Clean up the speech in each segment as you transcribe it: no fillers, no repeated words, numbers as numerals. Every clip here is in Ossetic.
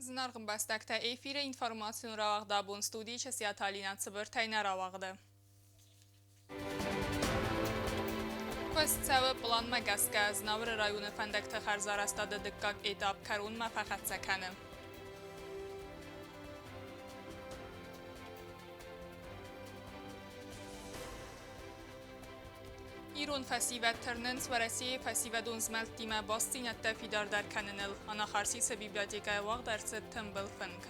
Зынаргъ ӕмбӕстӕгтӕ, эфиры информацион рауагъд абон студийы Часиаты Алинӕ цыбыртӕй нӕ рауагъды. Куыст цӕуы пъланмӕ гӕсгӕ Знауыры районы фӕндӕгты хӕрзарӕзтады дыккаг этап кӕронмӕ фӕхӕццӕ кӕны. Ирон фӕсивӕд тырнынц Уӕрӕсейы фӕсивӕдон змӕлдтимӕ бастдзинӕдтӕ фидардӕр кӕныныл. Анахарсисы библиотекӕйы уагъд ӕрцыд тымбыл фынг.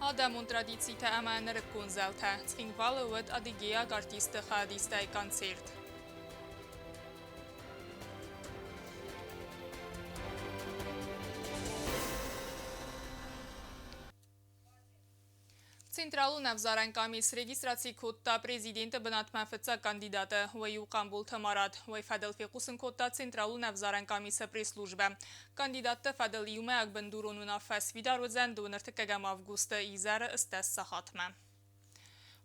Адӕмон традицитӕ ӕмӕ нырыккон зӕлтӕ. Цхинвалы уыд адыгейаг артистты хайадистӕй концерт. Централон ӕвзарӕн къамис регистраци кодта президенты бынатмӕ фыццаг кандидаты, уый у Хъамболты Марат. Уый фӕдыл фехъусын кодта Централон ӕвзарӕн къамисы пресс-службӕ. Кандидатты фӕдыл иумӕйаг бындурон уынаффӕ сфидар уыдзӕн 23 августы изӕры 10 сахатмӕ.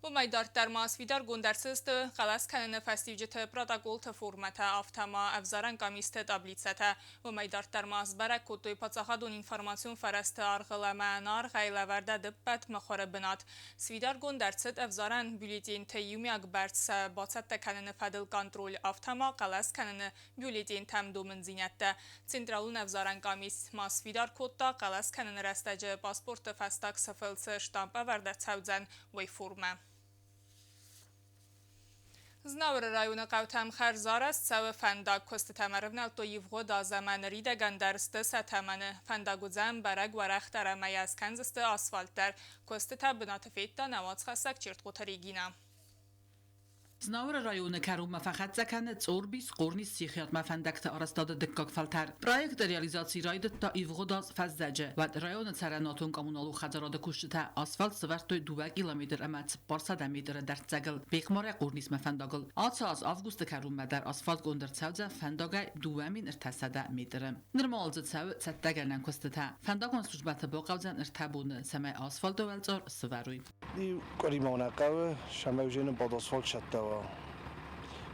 Уымӕй дарддӕр ма сфидаргонд ӕрцыдысты хъӕлӕс кӕныны фӕстиуджыты протоколты формӕтӕ, афтӕ ма ӕвзарӕн къамисты таблицӕтӕ. Уымӕй дарддӕр ма сбӕрӕг кодтой паддзахадон информацион фӕрӕзты аргъыл ӕмӕ ӕнӕаргъӕй лӕвӕрд ӕдыппӕт мыхуыры бынат. Сфидаргонд ӕрцыд ӕвзарӕн бюллетеньты иумиаг бӕрц сӕ бацӕттӕ кӕныны фӕдыл контроль, афтӕ ма хъӕлӕс кӕныны бюллетеньтӕм домындзинӕдтӕ. Централон ӕвзарӕн къамис ма сфидар кодта, хъӕлӕс кӕныны рӕстӕджы паспорты фӕстаг сыфыл цы штамп ӕвӕрд ӕрцӕудзӕн, уый формӕ. Знауыры районы хъӕутӕм хӕрзарӕзт цӕуы фӕндаг. Куыстытӕм ӕрывнӕлдтой ивгъуыд аз ӕмӕ ныридӕгӕн дӕр сты сӕ тӕмӕны. Фӕндаг уыдзӕн бӕрӕг уӕрӕхдӕр ӕмӕ йӕ скӕндзысты асфальт дӕр. Куыстытӕ бынаты федта нӕ уацхӕссӕг Чертхъоты Регинӕ. Знауыры районы кӕронмӕ фӕхӕццӕ кӕны Цъорбис, Хъорнис Сихиатмӕ фӕндӕгты арӕзтады дыккаг фӕлтӕр. Проекты реализаци райдыдта ивгъуыд аз фӕззӕджы. Уӕд районы цӕрӕнуатон-коммуналон хӕдзарады кусджытӕ асфальт сӕвӕрдтой 2 километр ӕмӕ 400 метры дӕрддзӕгыл Бехъмарӕй Хъорнисмӕ фӕндагыл. Ацы аз августы кӕронмӕ дӕр асфальтгонд ӕрцӕудзӕн фӕндагӕй 2300 метры. Нырма уал дзы цӕуы цӕттӕгӕнӕн куыстытӕ. Фӕндагон службӕты бахъӕудзӕн 3 боны, цӕмӕй асфальты уӕлцъар сывӕрой. Къуыримӕ нӕ хъӕуы, сӕмӕ под асфальт сӕттӕуа.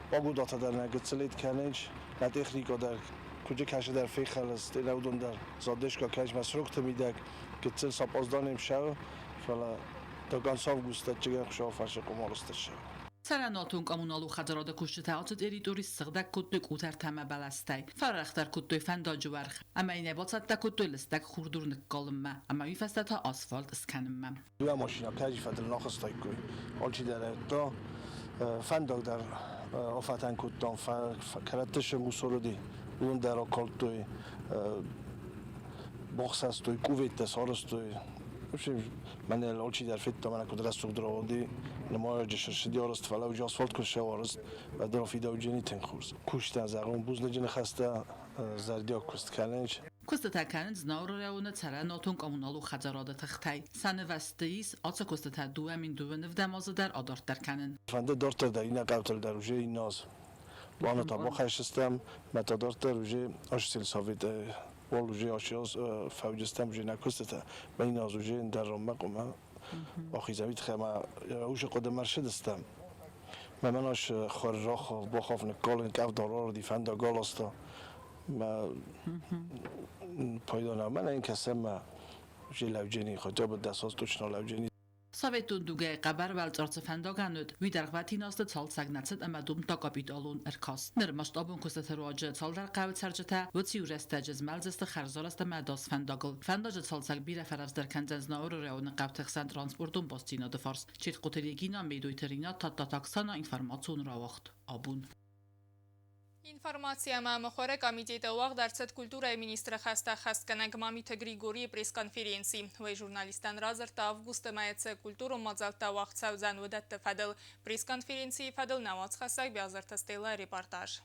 Погодата дӕр нӕ гыццылид кӕнынц, нӕ техникӕ дӕр куыджы кӕсы дӕр фехӕлынц, уыдон дӕр задержка кӕнынц срокты мидӕг, гыццыл с опозданием сӕуы, фӕлӕ до конца августа чыгӕн хуыцауы фарсы къуымарысты сӕ. Цӕрӕнуатон-коммуналон хӕдзарады кусджытӕ ацы территори ссыгъдӕг кодтой къутӕртӕ ӕмӕ бӕлӕстӕй, фӕуӕрӕхдӕр кодтой фӕндаджы уӕрх ӕмӕ йын ӕй бацӕттӕ кодтой лыстӕг хурдур ныккалынмӕ ӕмӕ уый фӕстӕ та асфальт скӕнынмӕ. Дыууӕ машинӕ кӕрӕдзи фӕдыл нахызтаиккой. Алчидӕр ӕрдта фӕндаг дӕр афӕтӕн кодтам, кӕрӕтты цы мусор уыди, уыдон дӕр акалдтой, бахсӕстой, куветтӕ сарӕзтой. В общем, мӕнӕ алчидӕр федта, мӕнӕ куыд рӕсугъд рауади. Нымайӕджы сырсыди арӕзт, фӕлӕ уыджы асфальт куы сӕвӕрыст, уӕд рафидауджыни тынг хорз. Кустӕн зӕгъон бузныджы ныхӕстӕ, зӕрдиаг куыст кӕнынц. Куыстытӕ кӕнынц Знауыры районы цӕрӕнуатон-коммуналон хӕдзарады тыхтӕй. Сӕ нывӕзты ис ацы куыстытӕ 2025 азы дӕр адарддӕр кӕнын. Фӕнды дарддӕр дӕр иннӕ хъӕутыл дӕр уже иннӕ аз планы та бахӕссыстӕм, мӕ та дарддӕр уже ашы сельсоветы уал уже ашы аз фӕуджыстӕм уже нӕ куыстытӕ. Мӕ иннӕ аз уже ӕндӕр ранмӕ хъуамӕ ахизӕм тыххӕй ӕмӕ уже хъуыдымӕ ӕрцыдыстӕм. Мӕ мӕн ас хуӕрзӕххӕ бахаф ныккалын, къӕвда рарди, фӕндаг аласта. Мӕ пайда нӕ мӕнӕ ин кӕсӕм мӕ уже лӕуджени, хотя бы 10 аз точно лӕуджени. Советон дугӕй хъӕбӕр уӕлцъар цы фӕндагӕн уыд, уый дӕргъвӕтин азты цалцӕг нӕ цыд ӕмӕ домдта капиталон ӕркаст. Ныр масштабон куыстыты руаджы цалдӕр хъӕуы цӕрджытӕ уыцы-иу рӕстӕджы змӕлдзысты хӕрзарӕзт ӕмӕ ӕдас фӕндагыл. Фӕндаджы цалцӕг бирӕ фӕрӕвдздӕр кӕндзӕн Знауыры районы хъӕуты хсӕн транспортон бастдзинады фарс. Четкъуты Регина, Медойты Ринат, Тадтаты Оксана, информацион рауагъд. Абон. Информаци ӕмӕ мыхуыры комитеты уагъд ӕрцыд культурӕйы министры хӕстӕ ӕххӕстгӕнӕг Мамиты Григорийы пресс-конференци. Уый журналисттӕн радзырдта, августы мӕйы цы культурон мадзӕлттӕ уагъд цӕудзӕн, уыдӕтты фӕдыл. Пресс-конференцийы фӕдыл нӕ уацхӕссӕг Биазырты Стеллӕйы репортаж.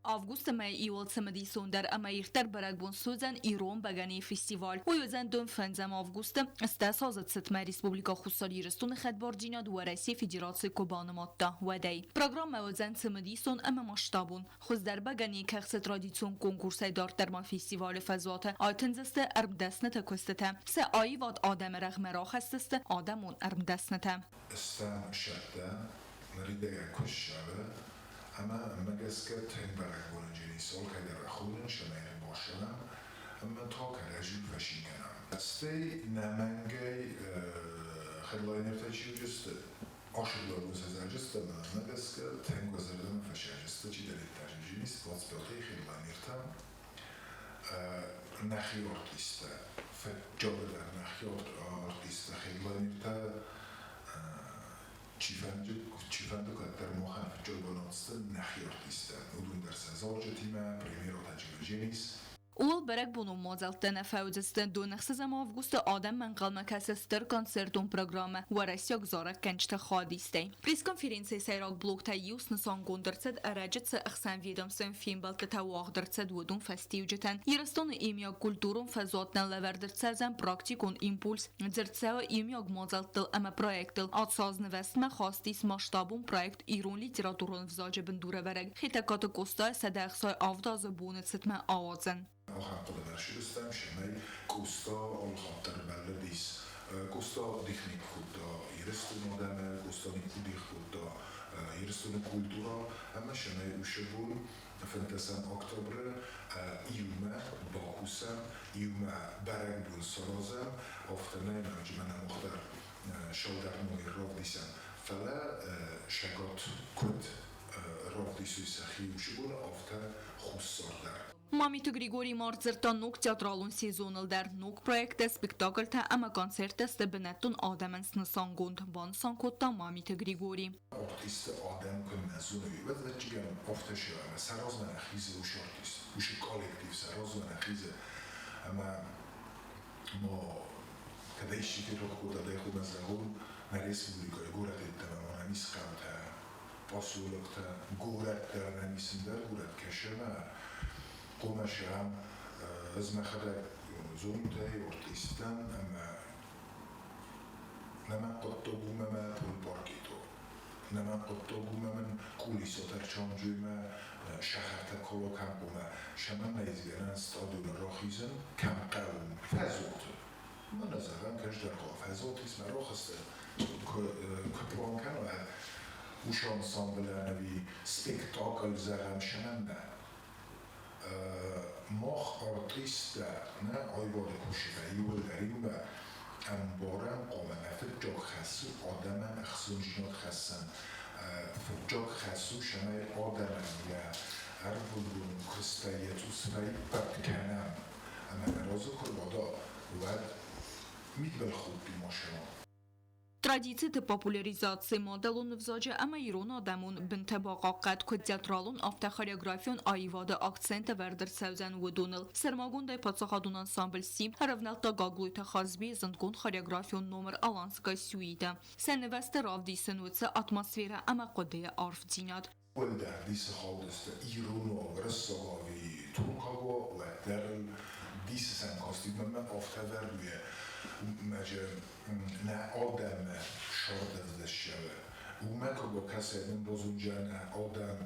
Августы мӕй иуыл цымыдисондӕр ӕмӕ ирддӕр бӕрӕгбон суыдзӕн ирон бӕгӕныйы фестиваль. Уый уыдзӕн 25 августы, 80 цытмӕ Республикӕ Хуссар Ирыстоны хӕдбардзинад Уӕрӕсейы Федерацийы куы банымадта, уӕдӕй. Программӕ уыдзӕн цымыдисон ӕмӕ масштабон. Хуыздӕр бӕгӕныйы кӕхцы традицион конкурсӕй дарддӕр ма фестивалы фӕзуаты айтындзысты ӕрмдӕсныты куыстытӕ. Сӕ аивад адӕмы рӕгъмӕ рахӕсдзысты адӕмон ӕрмдӕснытӕ. Стӕм сӕттӕ ныридӕгӕн куы ссары, ӕмӕ мӕ гӕсгӕ тынг бӕрӕгбонджын ис алкӕй дӕр рахонын, цӕмӕй ӕрбацӕуӕм ӕмӕ та кӕрӕдзи фӕцин кӕнӕм. Стӕй нӕмӕнгӕй хедлайнертӕ чи уыдысты, асыгъдӕгон сӕ зарджытӕ мӕнмӕ гӕсгӕ тынг уӕ зӕрдӕмӕ фӕсайджысты, чидӕриддӕр журналист 25-ӕй хедлайнертӕ нӕхи артисттӕ, фыццагдӕр нӕхи артисттӕ хедлайнертӕ чифӕнды кӕддӕр махӕн фыццаг бынат сты нӕхи артисттӕ. Уыдон дӕр сӕ зарджытимӕ, премьерӕтӕ Джиодженис. Ууыл бӕрӕгбонон мадзӕлттӕ нӕ фӕуыдзысты. 26 августы адӕммӕ ӕнхъӕлмӕ кӕсы стыр концертон программӕ уӕрӕсейаг зарӕггӕнджыты хайадистӕй. Пресс-конференцийы сӕйраг блоктӕй иу снысангонд ӕрцыд, ӕрӕджы цы ӕхсӕнведомствон фембӕлдтытӕ уагъд ӕрцыд, уыдон фӕстиуджытӕн. Ирыстоны иумиаг культурон фӕзуатӕн лӕвӕрд ӕрцӕудзӕн практикон импульс, дзырд цӕуы иумиаг мадзӕлттыл ӕмӕ проекттыл. Ацы аз нывӕзтмӕ хаст ис масштабон проект ирон литературон ӕвзаджы бындурӕвӕрӕг Хетӕгкаты Къостайы 167 азы боны цытмӕ ауадзын. Ахӕм хъуыдымӕ ссыдыстӕм, цӕмӕй Къоста алыхатт дӕр бӕллыдис. Къоста дих никуы кодта Ирыстоны адӕмы, Къоста никуы дих кодта Ирыстоны культурӕ ӕмӕ цӕмӕй уыцы бон 15 октябры иумӕ бакусӕм, иумӕ бӕрӕгбон саразӕм, афтӕмӕй ноджы мӕнӕ мах дӕр цалдӕр номер равдисӕм. Фӕлӕ сӕгат куыд равдисой сӕхи уыцы бон, афтӕ Хуссар дӕр. Мамиты Григорий ма ӕрдзырдта ног театралон сезоныл дӕр. Ног проекттӕ, спектакльтӕ ӕмӕ концерттӕ сты бынӕттон адӕмӕн снысангонд, банысан кодта Мамиты Григорий. Артисты адӕм куыннӕ зоной, уӕд ӕвӕццӕгӕн афтӕ ӕмӕ сӕ размӕ нӕ хизы уыцы артист, уыцы коллектив сӕ размӕ нӕ хизы. Ӕмӕ ма кӕд исчи ферох кодта, дӕ хъуамӕ зӕгъон, нӕ республикӕйы горӕт йеддӕмӕ ма нӕм ис хъӕутӕ, поселоктӕ, горӕт дӕр нӕм ис ӕндӕр горӕт кӕсы ӕмӕ хъуамӕ сӕм ӕз мӕхӕдӕг зонут ӕй артист дӕн ӕмӕ нӕ мӕ хъуыддаг у мӕ пульпаркето. Нӕ мӕ хъуыддаг у мӕ мын кулисот ӕрчанджуймӕ сахартӕ колокам хъуамӕ сӕмӕн нӕ изгӕнӕн стадионы рахизын кӕм хъӕуы фӕзуаты. Мӕнӕ зӕгъӕм кӕстӕр фӕзуат ис мӕ рахызты куы план кӕна уыцы ансамблӕн ӕви спектакль зӕгъӕм сӕмӕн нӕ. Мах артисттӕ нӕ аивады кусджытӕ иууылдӕр иумӕ ӕмбарӕм хъуамӕ нӕ фыццаг хӕс у адӕмӕн ӕхцондзинад хӕссын. Фыццаг хӕс у, цӕмӕй адӕмӕн йӕ ӕрвылбонон куыстӕй йӕ цъус фӕиппӕрд кӕнӕм. Ӕмӕ нӕ разы куы рбада, уӕд мидбылхудтимӕ сӕ Традициты популяризаци, мадӕлон ӕвзаджы ӕмӕ ирон адӕмон бынтӕ бахъахъхъӕд куыд театралон, афтӕ хореографион аивады акцент ӕвӕрд ӕрцӕудзӕн уыдоныл. Сӕрмагондӕй паддзахадон ансамбль «Симд» ӕрӕвнӕлдта Гаглойты Хазбийы зындгонд хореографион номер «Аланская сюита». Сӕ нывӕзты равдисын уыцы атмосферӕ ӕмӕ хъуыдыйы арфдзинад. Уӕлдӕр дисы хаудысты иронау, уырыссагау ӕви туркагау, уӕддӕр ыл дисы сӕм касти, мӕнмӕ афтӕ вӕрд у мӕджы нӕ адӕмы сӕрдӕвдӕссӕуы. Уымӕ куы бакӕсай, мын базонджа нӕ адӕм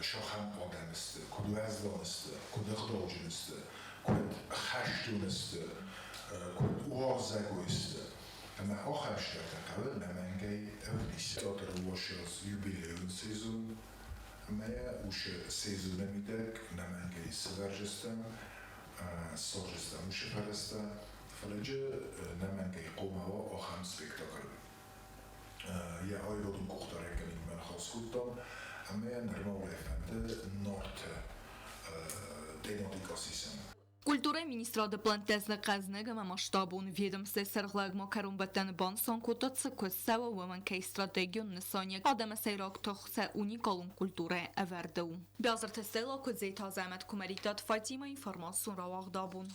сахӕм адӕм сты, куыд уӕздан сты, куыд ӕгъдауджын сты, куыд хӕстон сты, куыд уарзӕгой сты. Ӕмӕ ахӕм стӕгтӕ хъӕуы нӕмӕнгӕй ӕвдисын. Театры уӕсӕз юбилейон сезон ӕмӕ уыцы сезоны мидӕг нӕмӕнгӕй сывӕрджыстӕм, ссарджыстӕм уыцы фӕрӕзтӕ, фӕлӕ джы нӕмӕнгӕй хъуамӕ уа ахӕм спектакль. Йӕ аивадон къухдариуӕггӕнӕгимӕ ныхас кодтам ӕмӕ йӕ нырма уӕ фӕнды Нарты тематикӕ сисын. Культурӕйы министрады плӕнттӕ сты хъӕзныг ӕмӕ масштабон. Ведомствойы сӕргълӕууӕг ма кӕронбӕттӕны банысан кодта, цы куыст цӕуы, уымӕн кӕй стратегион нысаниуӕг адӕмы сӕйраг тых сӕ уникалон культурӕйы ӕвӕрды у. Биазырты Стелла, Куыдзеты Азӕмӕт, Куымӕридтаты Фатимӕ, информацион рауагъд «Абон».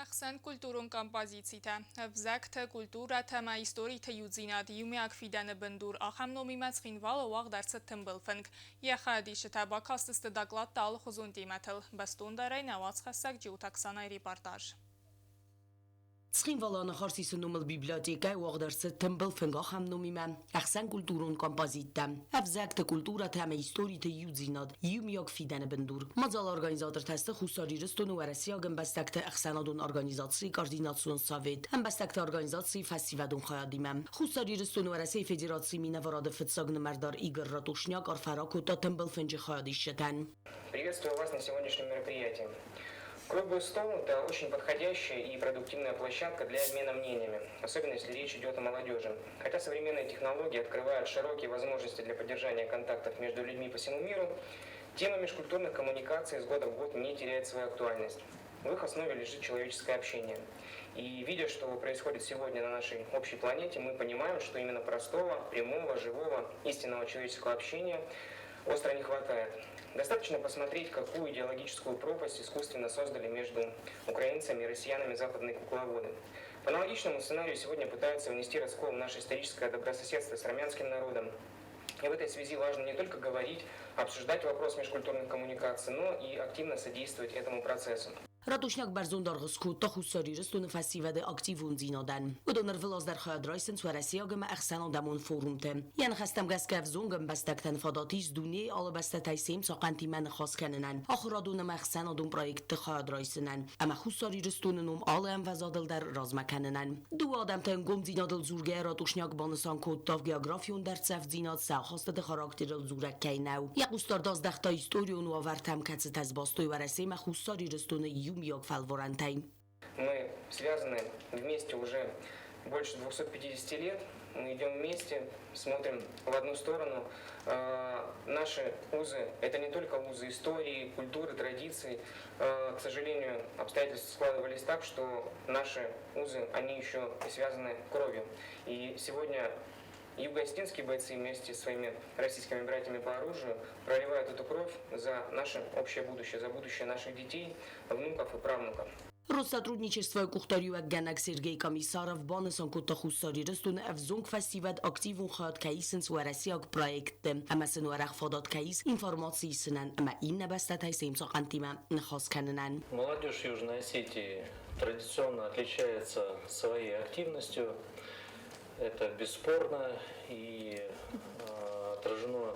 Ӕхсӕнкультурон композицитӕ, ӕвзӕгтӕ, культурӕтӕ ӕмӕ историты иудзинад иумиаг фидӕны бындур ахӕм номимӕ Цхинвалы уагъд ӕрцыд тымбыл фынг. Йӕ хайадисджытӕ бакастысты докладтӕ алыхуызон темӕтыл. Бӕстондӕрӕй нӕ уацхӕссӕг Джиоты Оксанайы репортаж. Цхинвалы Анахарсисы номыл библиотекӕйы уагъд ӕрцыд тымбыл фынг ахӕм номимӕ ӕхсӕнкультурон композиттӕ, ӕвзӕгты, культурӕты ӕмӕ историты иудзинад, иумиаг фидӕны бындур. Мадзалы организатортӕ сты Хуссар Ирыстоны уӕрӕсейаг ӕмбӕстӕгты ӕхсӕнадон организацийы координацион совет, ӕмбӕстӕгты организацийы фӕсивӕдон хайадимӕ. Хуссар Ирыстоны Уӕрӕсейы Федерацийы минӕварады фыццаг нымӕрдар Игорь Ратушняк арфӕ ракодта тымбыл фынджы хайадисджытӕн. Приветствую вас на сегодняшнем мероприятии. Круглый стол – это очень подходящая и продуктивная площадка для обмена мнениями, особенно если речь идет о молодежи. Хотя современные технологии открывают широкие возможности для поддержания контактов между людьми по всему миру, тема межкультурных коммуникаций с года в год не теряет свою актуальность. В их основе лежит человеческое общение. И видя, что происходит сегодня на нашей общей планете, мы понимаем, что именно простого, прямого, живого, истинного человеческого общения остро не хватает. Достаточно посмотреть, какую идеологическую пропасть искусственно создали между украинцами и россиянами западные кукловоды. По аналогичному сценарию сегодня пытаются внести раскол в наше историческое добрососедство с армянским народом. И в этой связи важно не только говорить, обсуждать вопрос межкультурных коммуникаций, но и активно содействовать этому процессу. Ратушняк бӕрзонд аргъ скодта Хуссар Ирыстоны фӕсивӕды активондзинадӕн. Уыдон ӕрвылаз дӕр хайад райсынц уӕрӕсейаг ӕмӕ ӕхсӕнадӕмон форумты. Йӕ ныхӕстӕм гӕсгӕ ӕвзонг ӕмбӕстӕгтӕн фадат ис дунейы алы бӕстӕтӕй се мцахъӕнтимӕ ныхас кӕнынӕн, ахуырадон ӕмӕ ӕхсӕнадон проектты хайад райсынӕн ӕмӕ Хуссар Ирыстоны ном алы ӕмвӕзадыл дӕр размӕ кӕнынӕн. Дыууӕ адӕмты ӕнгомдзинадыл дзургӕйӕ Ратушняк банысан кодта, географион дӕрддзӕфдзинад сӕ ахастыты характерыл дзурӕг кӕй нӕу. Йӕ хъусдард аздӕхта историон уавӕртӕм, кӕцытӕ сбастой Уӕрӕсемӕ Хуссар Ирыстоны иумиаг фӕлварӕнтӕй. Мы связаны вместе уже больше 250 лет. Мы идем вместе, смотрим в одну сторону. Наши узы – это не только узы истории, культуры, традиций. К сожалению, обстоятельства складывались так, что наши узы, они еще и связаны кровью. И сегодня юго-осетинские бойцы вместе со своими российскими братьями по оружию проливают эту кровь за наше общее будущее, за будущее наших детей, внуков и правнуков. Россотрудничествойы къухдариуӕггӕнӕг Сергей Комиссаров банысан кодта Хуссар Ирыстоны ӕвзонг фӕсивӕд активон хайад кӕй исынц уӕрӕсейаг проектты ӕмӕ сын уӕрӕх фадат кӕй ис информаци исынӕн ӕмӕ иннӕ бӕстӕтӕй се мцахъӕнтимӕ ныхас кӕнынӕн. Молодежь Южной Осетии традиционно отличается своей активностью. Это бесспорно и отражено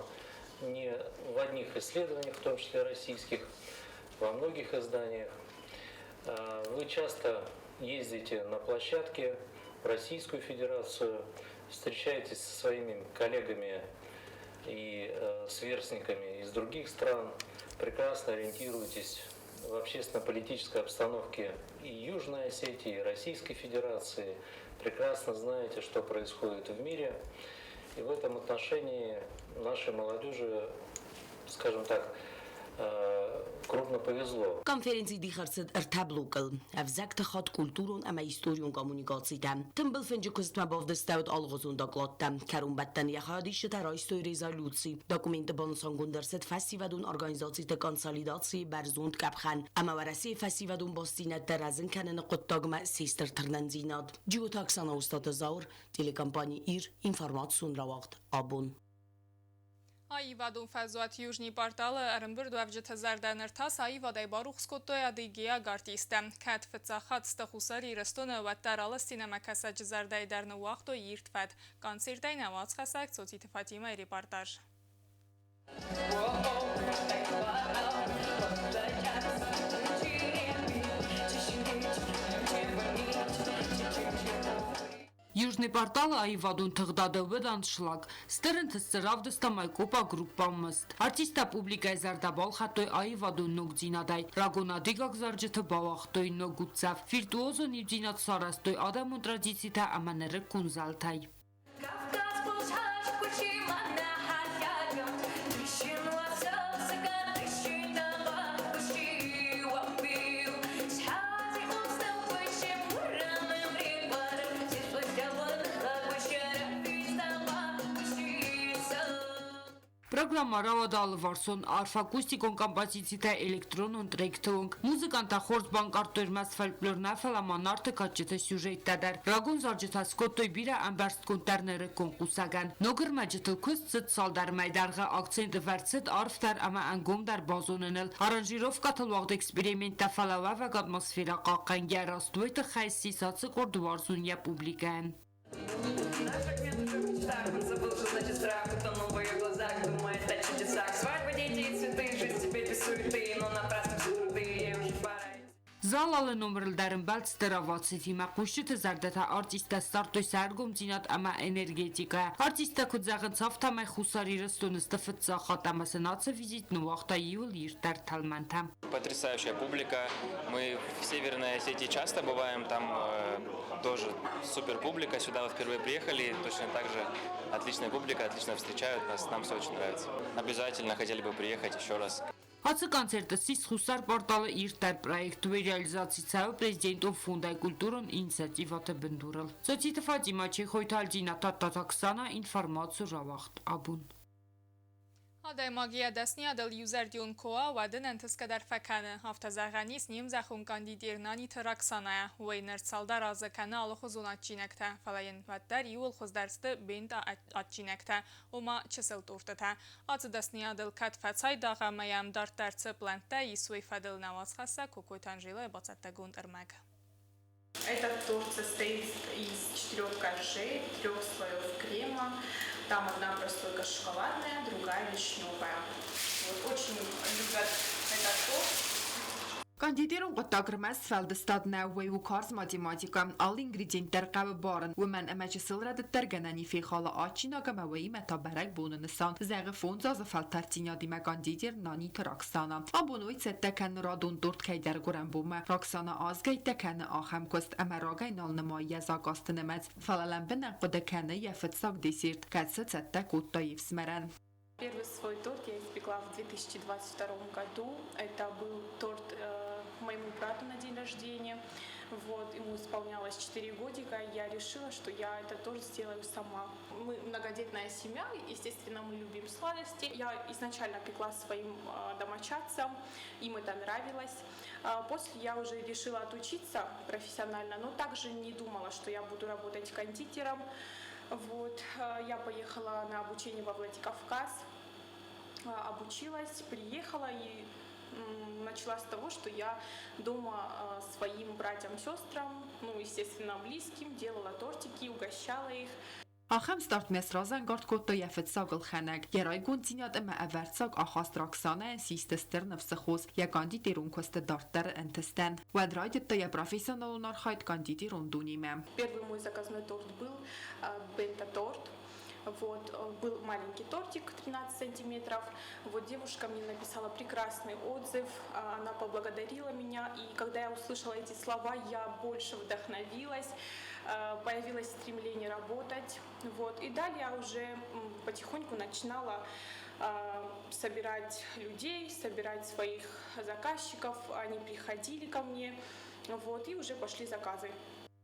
не в одних исследованиях, в том числе российских, во многих изданиях. Вы часто ездите на площадке в Российскую Федерацию, встречаетесь со своими коллегами и сверстниками из других стран, прекрасно ориентируетесь в общественно-политической обстановке и Южной Осетии, и Российской Федерации, прекрасно знаете, что происходит в мире. И в этом отношении нашей молодежи, скажем так, крупно повезло. Конференци дих ӕрцыд ӕртӕ блокыл: ӕвзӕгты хатт, культурон ӕмӕ историон коммуникацитӕ. Тымбыл фынджы куыстмӕ бавдыстӕуыд алыгъуызон докладтӕ. Кӕронбӕттӕн йӕ хайадисджытӕ райстой резолюци. Документы банысангонд ӕрцыд фӕсивӕдон организациты консолидацийы бӕрзонд къӕпхӕн ӕмӕ Уӕрӕсейы фӕсивӕдон бастдзинӕдтӕ рӕзын кӕныны хъуыддагмӕ се стыр тырнындзинад. Джиоты Оксана Устаты Зауыр, телекомпани Ир, информацион рауагъд Абон. Аивадон фӕзуат Южный порталы ӕрӕмбырдуӕвджыты зӕрдӕ ныр та сӕ аивадӕй барухс кодтой адыгейаг артисттӕ. Кӕд фыццаг хатт сты Хуссар Ирыстоны, уӕддӕр алы сценӕмӕкӕсӕджы зӕрдӕйы дӕр ныууагътой ирд фӕд. Концертӕй нӕ уацхӕссӕг Цоциты Фатимӕйы репортаж. Южный порталы аивадон тыгъдады уыд аншлаг. Стыр ӕнтыст дзы равдыста Майкопа группа Мыст. Артисттӕ публикӕйы зӕрдӕ балхӕдтой аивадон ногдзинадӕй. Рагон адыгаг зарджыты бауагътой ног уддзӕф. Виртуозон ивдзинад сарӕзтой адӕмон традицитӕ ӕмӕ нырыккон зӕлтӕй. Программӕ рауад алыварсон, арф акустикон композицитӕ электронон тректы онг. Музыканттӕ хорз банкъардтой ӕрмӕст фольклор нӕ, фӕлӕ ма Нарты кадджыты сюжеттӕ дӕр. Рагон зарджытӕ скодтой бирӕ ӕмбӕрстгонддӕр нырыккон хъусӕгӕн. Ног ӕрмӕджытыл куыст цыд цалдӕр мӕй дӕргъы, акцент ӕвӕрд цыд арфдӕр ӕмӕ ӕнгомдӕр базоныныл. Аранжировкӕтыл уагъд эксперименттӕ, фӕлӕ уӕвӕг атмосферӕ хъахъхъӕнгӕ раст уый тыххӕй ссис ацы къорд уарзон йӕ публикӕйӕн. Наш фрагмент уже в мечтах, он забыл, что значит страх, утонул в ее глазах, думает о чудесах. Свадьба, дети и цветы, жизнь теперь без суеты, но напрасно все труды, ей уже пора. Зал алы номырыл дӕр ӕмбӕлд стыр овацитимӕ, хъусджыты зӕрдӕтӕ артисттӕ ссардтой сӕ ӕргомдзинад ӕмӕ энергетикӕ. Артисттӕ куыд зӕгъынц, афтӕмӕй Хуссар Ирыстоны сты фыццаг хатт ӕмӕ сын ацы визит ныууагъта иуыл ирддӕр тӕлмӕнтӕ. Потрясающая публика. Мы в Северной Осетии часто бываем, там тоже супер публика. Сюда вот впервые приехали, точно так же отличная публика, отлично встречают нас, нам все очень нравится. Обязательно хотели бы приехать еще раз. Ацы концерты ссис Хуссар порталы ирддӕр проект уый реализаци цӕуы президентон фондӕй культурон инициативӕты бындурыл. Цоциты Фатимӕ, Чехойты Альдина, Тадтаты Оксана, информаци рауагъд абон. Адӕймаг йӕ дӕсныйадыл иузӕрдион куы уа, уӕд ын ӕнтысгӕ дӕр фӕкӕны. Афтӕ зӕгъӕн ис не мзӕххон кондитер Наниты Роксанӕйӕ. Уый ныр цалдӕр азы кӕны алыхуызон адджинӕгтӕ, фӕлӕ йын уӕддӕр иууыл хуыздӕр сты бентъа адджинӕгтӕ, ома чысыл тортытӕ. Ацы дӕсныйадыл кӕд фӕцайдагъ ӕмӕ йӕм дарддӕр цы плӕнттӕ ис, уый фӕдыл нӕ уацхӕссӕг Кокойты Анжелӕйы бацӕттӕгонд ӕрмӕг. Этот торт состоит из четырех коржей, трех слоев крема. Там одна прослойка шоколадная, другая вишневая. Вот, очень любят этот торт. Кондитерон хъуыддаг ӕрмӕст сфӕлдыстад нӕу, уый у карз математикӕ. Алы ингредиент дӕр хъӕуы барын, уымӕн ӕмӕ чысыл рӕдыд дӕр гӕнӕн и фехала адджинаг ӕмӕ уыимӕ та бӕрӕгбоны нысан, зӕгъы 5 азы фӕлтӕрддзинадимӕ кондитер Наниты Роксана. Абон уый цӕттӕ кӕны радон торт кӕйдӕр гуырӕнбонмӕ. Роксана азгӕйттӕ кӕны ахӕм куыст, ӕмӕ рагӕй нал нымайы йӕ заказты нымӕц, фӕлӕ лӕмбынӕг хъуыды кӕны йӕ фыццаг десерт, кӕцы цӕттӕ кодта йе фсымӕрӕн. Первый свой торт я испекла в 2022 году. Это был торт моему брату на день рождения. Вот, ему исполнялось 4 годика. Я решила, что я этот торт сделаю сама. Мы многодетная семья, естественно, мы любим сладости. Я изначально пекла своим домочадцам, им это нравилось. После я уже решила отучиться профессионально, но также не думала, что я буду работать кондитером. Вот, я поехала на обучение во Владикавказ, обучилась, приехала и начала с того, что я дома своим братьям, сестрам, ну, естественно, близким, делала тортики, угощала их. Ахӕм стартмӕ сразӕнгард кодта йӕ фыццаг ӕлхӕнӕг. Йӕ райгонддзинад ӕмӕ ӕвӕрццаг ахаст Роксанӕйӕн систы стыр ныфсы хос йӕ кондитерон куысты дарддӕры ӕнтыстӕн. Уӕд райдыдта йӕ профессионалон архайд кондитерон дунемӕ. Первый мой заказной торт был бента-торт. Вот, был маленький тортик 13 сантиметров. Вот девушка мне написала прекрасный отзыв, она поблагодарила меня. И когда я услышала эти слова, я больше вдохновилась, появилось стремление работать. Вот. И далее я уже потихоньку начинала собирать людей, собирать своих заказчиков. Они приходили ко мне, вот, и уже пошли заказы.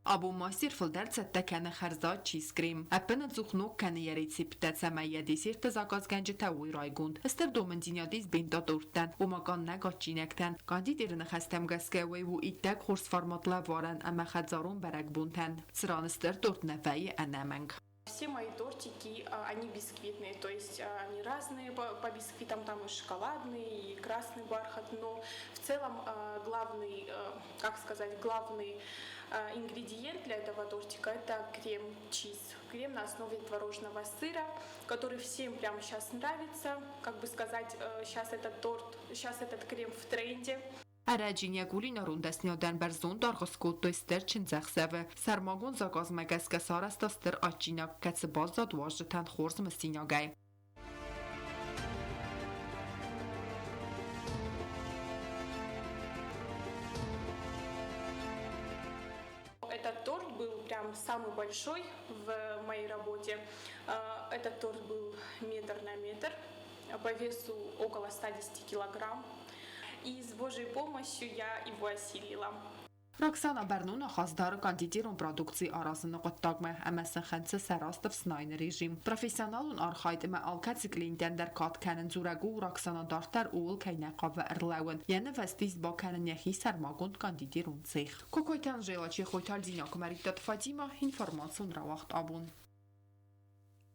Абон мастер фылдӕр цӕттӕ кӕны хӕрзад чизкрем. Ӕппынӕдзух ног кӕны йӕ рецепттӕ, цӕмӕй йӕ десертты заказгӕнджытӕ уой райгонд. Стыр домындзинад ис бента-торттӕн, ома къаннӕг адджинӕгтӕн. Кондитеры ныхӕстӕм гӕсгӕ уый у иттӕг хорз формат лӕварӕн ӕмӕ хӕдзарон бӕрӕгбонтӕн, цыран стыр торт нӕ вӕййы ӕнӕмӕнг. Все мои тортики, они бисквитные, то есть они разные по бисквитам, там и шоколадный, и красный бархат, но в целом главный, как сказать, главный ингредиент для этого тортика – это крем-чиз, крем на основе творожного сыра, который всем прямо сейчас нравится, как бы сказать, сейчас этот торт, сейчас этот крем в тренде. Ӕрӕджы йӕ кулинарон дӕсныйадӕн бӕрзонд аргъ скодтой стыр чындзӕхсӕвы. Сӕрмагонд заказмӕ гӕсгӕ сарӕзта стыр адджинаг, кӕцы баззад уазджытӕн хорз мысинагӕй. Этот торт был прям самый большой в моей работе. Этот торт был метр на метр, по весу около 110 килограмм. И с Божьей помощью я его осилила. Роксана бӕрнон ахаст дары кондитерон продукци аразыны хъуыддагмӕ ӕмӕ сын хынцы сӕ раст ӕфснайыны режим. Профессионалон архайд ӕмӕ алкӕцы клиентӕн дӕр кад кӕнын дзурӕг у, Роксана дарддӕр ууыл кӕй нӕ хъавы ӕрлӕууын. Йӕ нывӕзты ис бакӕнын йӕхи сӕрмагонд кондитерон цех. Кокойты Анжела, Чехойты Альзина, Куымӕридтаты Фатимӕ, информацион рауагъд абон.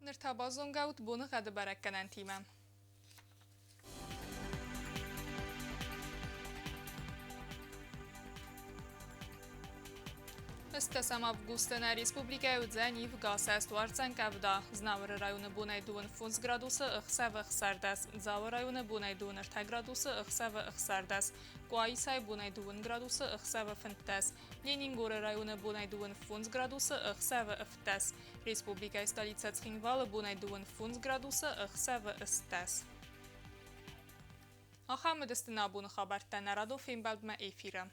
Ныр та базонгӕ ут боныгъӕды бӕрӕггӕнӕнтимӕ. Ӕстдӕсӕм августы нӕ республикӕйы уыдзӕн ивгӕ цӕстуарзӕн къӕвда. Знауыры районы бонӕй 25 градусы, ӕхсӕвы 16. Дзауы районы бонӕй 23 градусы, ӕхсӕвы 16. Къуаисайы бонӕй 2 градусы, ӕхсӕвы 15. Ленингоры районы бонӕй 25 градусы, ӕхсӕвы 17. Республикӕйы столицӕ Цхинвалы бонӕй 25 градусы, ӕхсӕвы 18. Ахӕм уыдысты нӕ абоны хабӕрттӕ. Нӕ радон фембӕлдмӕ эфиры.